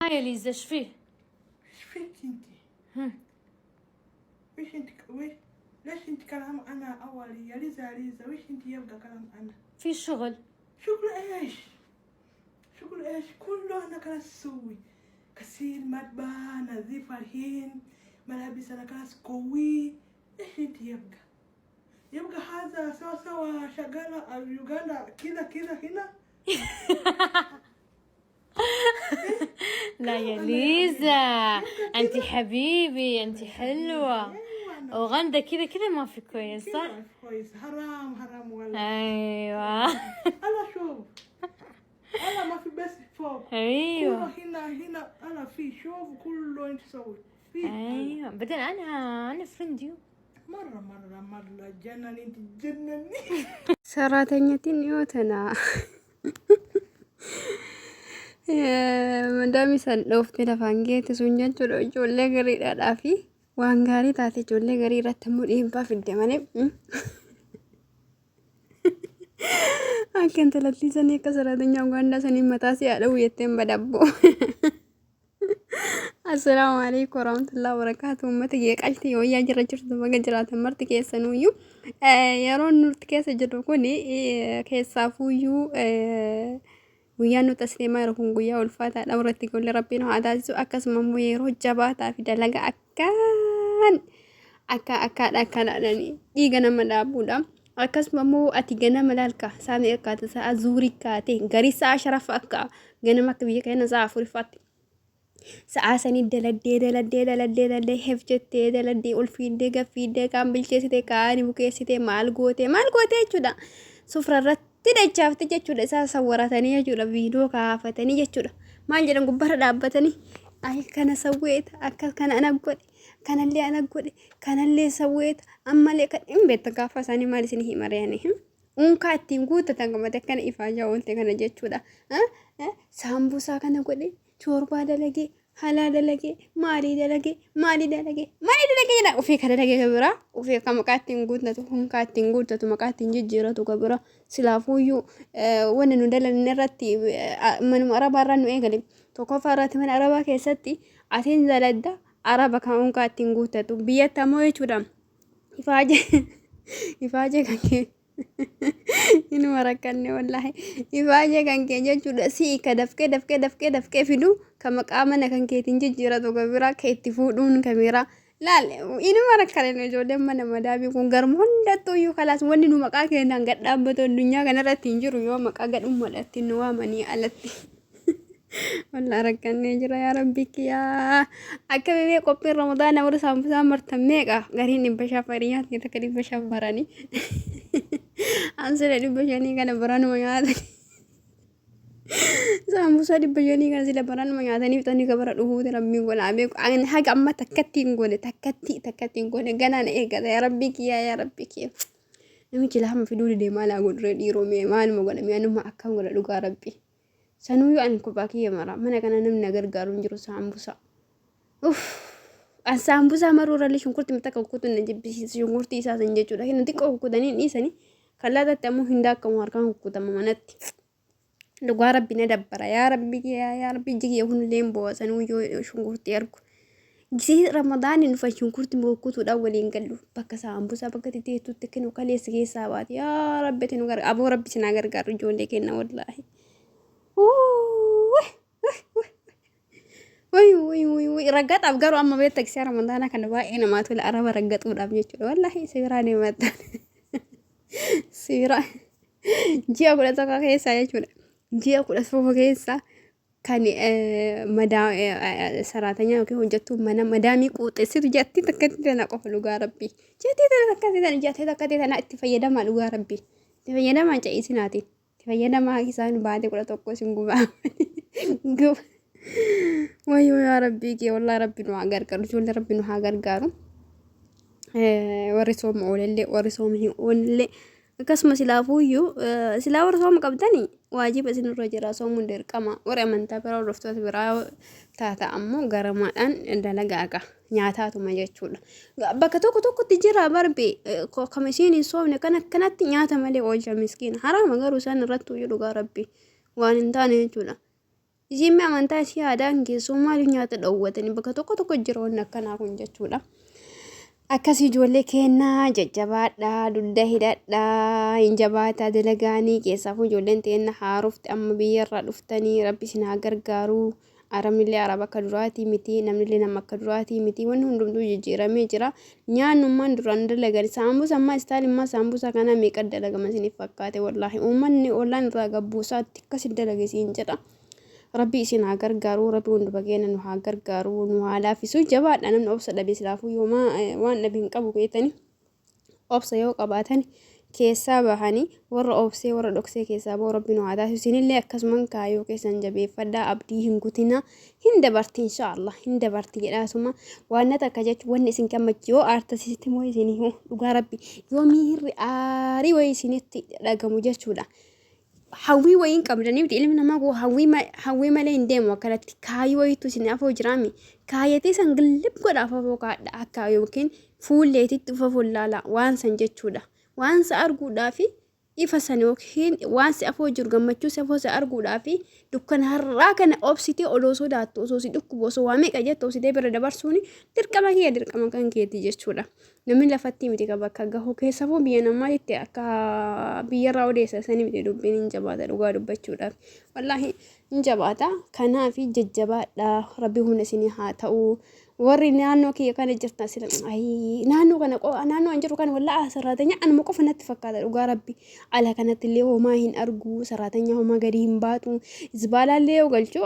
ها يا ليزا ايش فيه؟ ايش فيك انت؟ هم. ويش انت ويش ليش انت كلام انا اول يا ليزا يا ليزا ويش انت يبقى كلام انا؟ في شغل. شغل ايش؟ شغل ايش؟ كله انا خلاص اسوي غسيل مطبخ نظيف الحين ملابس انا خلاص قوي. ايش انت يبقى؟ يبقى هذا سوا سوا شغالة يوغندا كذا كذا هنا. لا يا كلام أنا يا ليزا، حبيبي. انت حبيبي، انت حلوة. أيوة أنا اوغندا كذا كذا ما في كويس، صح؟ كذا كويس. حرام حرام والله. ايوه. انا شوف انا ما في بس فوق. ايوه. كله هنا هنا انا في شوف كله انت سوي في. ايوه، بعدين انا friend you. مره مره مره جنن انت جنني. Saraatanyatiin dhiyoo tana madaamii san dhooftee lafaan geette sun jechuudha ijoollee gariidhaadhaa fi waan gaarii taate ijoollee garii irratti immoo dhiibbaa fidde malee akka intalattii sanii akka saraatanyaa Ugaandaa sanii mataa si haadha jetteen badabboo. Assalaamu alaikum warahmatullahi wabarakatuh. Uummata kiyya qaltii wayyaa jira jirtu baga jiraatan marti keessanuyyuu. Yeroon nuti keessa jirru kun keessaafuyyuu guyyaan nuti as deemaa jiru kun guyyaa ulfaataadha. Warra itti golle rabbiin haa taasisu. Akkasuma immoo yeroo jabaataa fi dalagaa akkaan akka akkaadha akkanaadhaan dhiiga nama dhaabuudha. Akkasuma immoo ati ganama laalka sa'a meeqa kaate, sa'a zuurii kaate, garii sa'a sharafa akka ganama akka biyya keenya sa'a afuriffaatti. Sa'aa sanii daladdee daladdee daladdee daladdee hef jettee daladdee ol fiiddee gad fiiddee kaan bilcheessite kaan bukeessite maal gootee maal gootee jechuudha. Sufra irratti dachaafte jechuudha. Isaa sawwaratanii jechuudha. Viidiyoo kaafatanii jechuudha. Maal jedhan gubbarra dhaabbatanii ay kana sawweeta akka kana ana godhe kanallee ana godhe kanallee sawweeta ammallee kan hin beektan gaafa isaanii maal isin himareen. Unkaa ittiin guuttatan gammadee akkana ifaajaa oolte kana jechuudha. Saambusaa kana godhe, shoorbaa dalagee, halaa dalagee, maalii dalagee, maalii dalagee, maalii dalagee jedha. Ofii ka dalagee ka biraa, ofii ka maqaa ittiin guuttatu, unkaa ittiin guuttatu, maqaa ittiin jijjiiratu ka biraa. Silaafuuyyuu wanni nu dalanne irratti manuma arabaa irraa nu eegale. Tokkoffaa irratti mana arabaa keessatti atiin daladda araba kan unkaa ittiin guuttatu. Biyyatti ammoo jechuudha. Ifaajee ifaajee kan kee inuma rakkanne wallaahi. Ifaajee kan kee jechuudha si'i ka dafqee dafqee dafqee dafqee fidu ka maqaa mana kan keetiin jijjiiratu ka biraa ka itti fuudhuun ka biraa. Laal inuma rakkanne ijoolleen mana madaamii kun garuma hundattuu iyyuu kalaas wanni nu maqaa keenyaan gad dhaabbatu addunyaa kanarratti hin jiru yoo maqaa gadhummaadha ittiin nu waamanii alatti. Wallaa rakkannee jira yaa rabbi kiyyaa. Akka bebee qophiin ramadaana warra saambusaa martan meeqa gariin 500 hiriyyaan kee takka 500 baranii. Ansila 500 kana baranuma nyaatanii. Saambusaa 500 kana sila baranuma nyaatanii fixanii gabara dhufuuti rabbiin godhaa beeku. Ani haga amma takkatti hin goone takkatti takkatti hin goone ganaan eeggata yaa rabbi kiyyaa yaa rabbi kiyya. Namichi lafa fiduu didee maal haa godhu dhiiroo mee maaluma godha mee anuma akkam godha dhugaa rabbi. Sanuyyuu ani kophaa kiyya mara mana kana namni na gargaaru hin jiru saambusaa. Uff. An saambusaa maruu irrallee shunkurtii takka kukkutuun na jibbisiisa shunkurtii isaa san jechuudha. Hin xiqqoo kukkutanii hin dhiisanii kan laatatti ammoo hin daakamu harkaan kukkutama manatti. Dhugaa rabbi na dabbara yaa rabbi kiyya yaa rabbi iji kiyya kunillee hin boo'a sanuu yoo shunkurtii argu. Gisee ramadaaniin dhufa shunkurtii kukkutuudhaan waliin gallu bakka saambusaa bakka titeettutti kinu kaleessa keessaa baate yaa rabbi ati nu gargaar aboo rabbi sinaa gargaaru ijoollee kenna wallaahi. Wuy wuy wuy wuy raggaxaaf garuu amma beekta gisee ramadaanaa kana baay'ee namaa tola araba raggaxuudhaaf jechuudha wallaahi sibiraa deematta sibiraa ji'a 11 keessaa jechuudha ji'a 11 keessaa kan madaa saraatanyaa yookiin hojjettuu mana madaamii quuxessitu jettii takkatti tana qofa dhugaa rabbii jettii tana takkatti tana jettii takkatti tana itti fayyadamaa dhugaa rabbii itti fayyadamaa ce'isinaatiin itti fayyadamaa isaan baatee 11 isin gubaa guba wayyoo yaa rabbii kee wallaahi rabbi nu haa gargaaru ijoollee rabbi nu haa gargaaru warri sooma oolellee warri sooma hin oolellee akkasuma silaafuuyyuu silaa warra sooma qabdani waajiba isinirra jira soomuun dirqama warri amantaa biraa hordoftoota biraa taata ammoo garamaadhaan dalagaa qaba nyaataatuma jechuudha. Bakka tokko tokkotti jira barbe kama isiin hin soomne kan akkanatti nyaata malee oolcha miskiina haraama garuu isaan irratti iyyuu dhugaa rabbi waan hin taane jechuudha. Isiin amantaa isii aadaan geessuu maaliif nyaata dhoowwatanii bakka tokko tokko jira wanni akkanaa kun jechuudha. Akkasii ijoollee kennaa jajjabaadhaa, dugda hidhadhaa, hin jabaataa dalagaanii. Keessaafuu ijoolleen teenna haarofti amma biyyarraa dhuftanii, rabbi isin haa gargaaru. Arabnillee araba akka duraatii miti, namnillee nama akka duraatii miti, wanni hundumtuu jijjiiramee jira. Nyaannummaan duraan dalagan saambusa ammaa istaalimmaa saambusa kana meeqa dalagama isiniif fakkaate? Wallaahi uummanni ollaan irraa gabbuusaatti akkasit dalage siin jedha. Rabbi isin haa gargaaru, rabbi hunduma keenya nu haa gargaaru, nu haa laaffisu. Jabaadha, namni obsa dhabe silaafuu yoomaa waan dhabe hin qabu beetani. Obsa yoo qabaatan keessaa bahanii, warra obsee warra dhoksee keessaa bahu rabbi nu haa taasisu. Isinillee akkasuman kaayoo keessan jabeeffadhaa, abdii hin kutinaa, hin dabarti inshaallah, hin dabarti jedhaasuma. Waan takka jechuun wanni isin gammachiisu yoo aartasitti moo isinii hoo dhugaa rabbi yoo miirri aarii wayii isinitti dhagamu jechuudha. Hawwii wayii hin qabdanii miti, ilmi namaa kun hawwii malee hin deemu. Akkanatti kaayyoo wayiitu isin afoo jiraami, kaayyatee san gillib godha, afafoo kaadha akka yookiin fuulleetitti ufa fullaala waan san jechuudha. Waan sa arguudhaa fi ifa san yookiin waan si afoo jiru, gammachuu si afoo si arguudhaa fi dukkana har'aa kana obsitee, odoo sodaattu, osoo si dhukkubu, osoo waa meeqa jettu, obsitee bira dabarsuun dirqama kiyya, dirqama kan keeti jechuudha. Namni lafatti miti ka bakka gahu, keessafuu biyya namaatitti akka biyyarraa odeessa sani miti, dubbiin hin jabaata dhugaa dubbachuudhaaf. Wallaahi hin jabaata. Kanaaf jajjabaadha. Rabbi humna isinii haa ta'u. Warri naannoo kiyya kana jirtan sila ayii naannoo kana naannoo an jiru kana wallaahi sarraatanya anuma qofa natti fakkaata dhugaa rabbi. Ala kanatti illee homaa hin argu, sarraatanya homaa gadi hin baatu. Zibaalaallee yoo galchu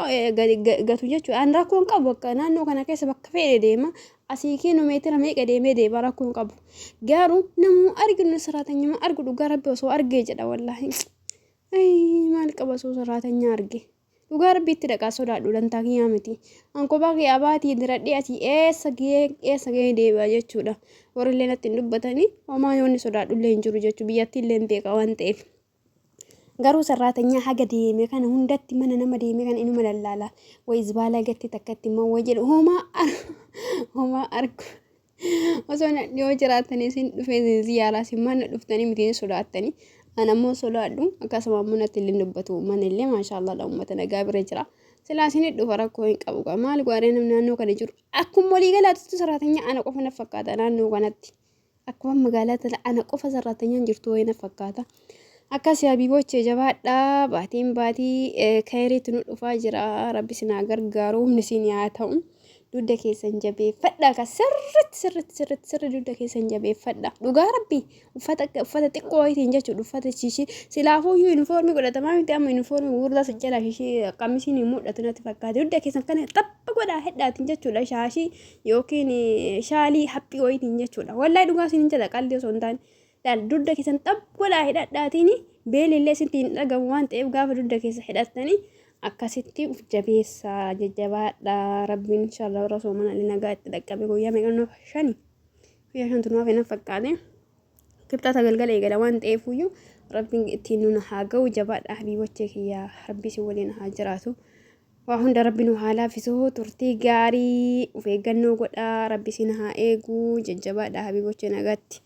gatu jechuudha. An rakkoo hin qabu, akka naannoo kana keessa bakka fedhe deema. Asii kiiloo meetira meeqa deemee deema, rakkoo hin qabu. Garuu namuu arginu sarraatanyuma argu dhugaa rabbi osoo argee jedha wallaahi. Ayii maal qaba osoo sarraatanyaa arge. Dhugaa rabbiitti dhaqaa sodaadhu, dantaa kiyyaa miti. An kophaa kiyya abaatii diradhee asii eessa gahee eessa gahee deebi'a jechuudha. Warri illee natti hin dubbatanii, homaa yoonni sodaadhu illee hin jiru jechuudha. Biyyattii illee hin beeka waan ta'eef. Garuu sarraatanyaa haga deeme kana hundatti mana nama deeme kana inuma lallaala. Wayi zibaalaa gatti takkatti immoo wayi jedhu homaa argu. Osoo na dhiyoo jiraatanii isin dhufee isin ziyaaraa, isin mana dhuftanii miti hin sodaattanii. An ammoo sodaadhu, akkasuma ammoo natti illee dubbatu, uummanni illee maashaallah uummata nagaa bira jira. Silaa isin dhufa rakkoo hin qabu gaa, maal gaaree namni naannoo kana jiru akkuma walii galaatti saraatanyaa ana qofa na fakkaata naannoo kanatti. Akkuma magaalaa tana ana qofa sarraatanyaan jirtu wayii na fakkaata. Akkas habiibochee, jabaadhaa, baatiin baatii kayriitti nu dhufaa jira. Rabbi isin haa gargaaru, humni isin haa ta'u. Dugda keessan jabeeffadhaa ka sirritti sirritti sirritti sirri dugda keessan jabeeffadha. Dhugaa rabbi uffata uffata xiqqoo wayiitiin jechuudha, uffata shishii silaafuu iyyuu yuunifoormii godhatamaa miti, amma yuunifoormii gurguddaa san jalaa shishii qamisiin hin mul'atu natti fakkaate. Dugda keessan kana xapha godhaa hedhaatiin jechuudha, shaashii yookiin shaalii haphii wayiitiin jechuudha. Wallahi dhugaa isin jedha, qalbii osoo hin taane. Laal, dugda keessan xaph godhaa hidhadhaatiin, beelli illee isinitti hin dhagamu waan ta'eef gaafa dugda keessa hidhattanii akkasitti uf jabeessaa, jajjabaadhaa. Rabbiin inshaallah warra soomana illee nagaa itti dhaqqabe. Guyyaa meeqa nuuf, shani, guyyaa shantu nuuf hin fakkaate, kibxata galgala eegala waan ta'eefuyyuu rabbiin ittiin nuna haa ga'u. Jabaadhaa habiibochee kiyyaa, rabbi isin waliin haa jiraatu. Waa hunda rabbi nu haa laaffisu. Turtii gaarii, of eeggannoo godhaa, rabbi isin haa eegu. Jajjabaadhaa habiibochee, nagaatti.